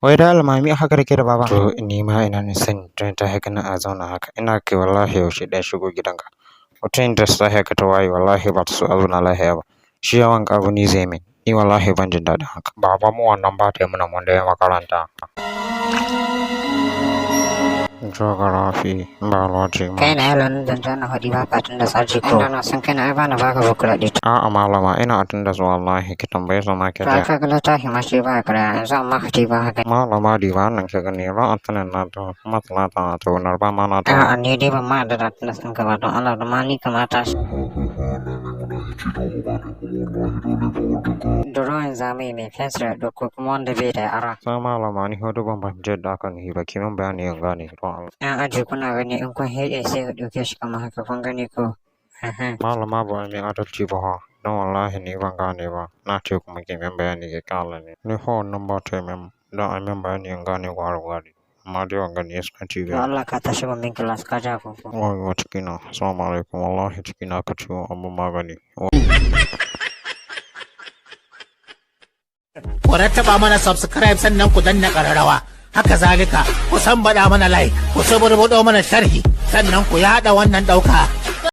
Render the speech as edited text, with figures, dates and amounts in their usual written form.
Wai da almami haka da ke da baba. To ni ma ina ne sani don ta haka na a zauna haka. Ina kai wallahi yaushe ɗan shigo gidanka. Mutum da sa haka ta waye wallahi ba ta so a zauna lahiya ba. Shi yawan abu ni zai min. Ni wallahi ban jin daɗin haka. Baba mu wannan ba ta yi muna mun da makaranta. Geography, biology, Kai na yalo nan zancen na faɗi ba ka tun da tsaji ko. Inda na san kai na ai bana baka bukulaɗi. A'a malama, ina attendance wallahi, ki tambaye su ma ki To ji. Ka ga littafi ma shi ba karya yanzu, amma ka ce ba haka. Malama, diba nan ki gani, ran Altinin na to kuma Talata na to, Laraba ma na to. A'a, ni dai ban ma yarda da attendance ɗinka ba, don Allah da ma ni kamata shi. Drawing za mu yi, mai fensir ya ɗauko kuma wanda bai da ara. Sai malama, ni hudu ban fahimci yadda aka nufi ba, ki min bayani in gane don Allah. 'Yan aji, kuna gani, in kun heɗe sai ka ɗauke shi kamar haka, kun gani ko? Malama, ba mai adalci ba fa, don wallahi ni ban gane ba. Na ce kuma ki min bayani ki ƙyale ni. Ni fa wannan ba ta yi min, don a min bayani in gane gwari gwari. Amma dai wanga ni ya ci Don Allah ka tashi ban min class, ka ja ko. Wai cikina, assalamu alaikum, wallahi cikina ka ciwo, amma magani. Ku rattaba mana subscribe, sannan ku danna ƙararrawa. Haka zalika ku sambaɗa mana like, ku suburbuɗo mana sharhi, sannan ku yaɗa wannan ɗauka.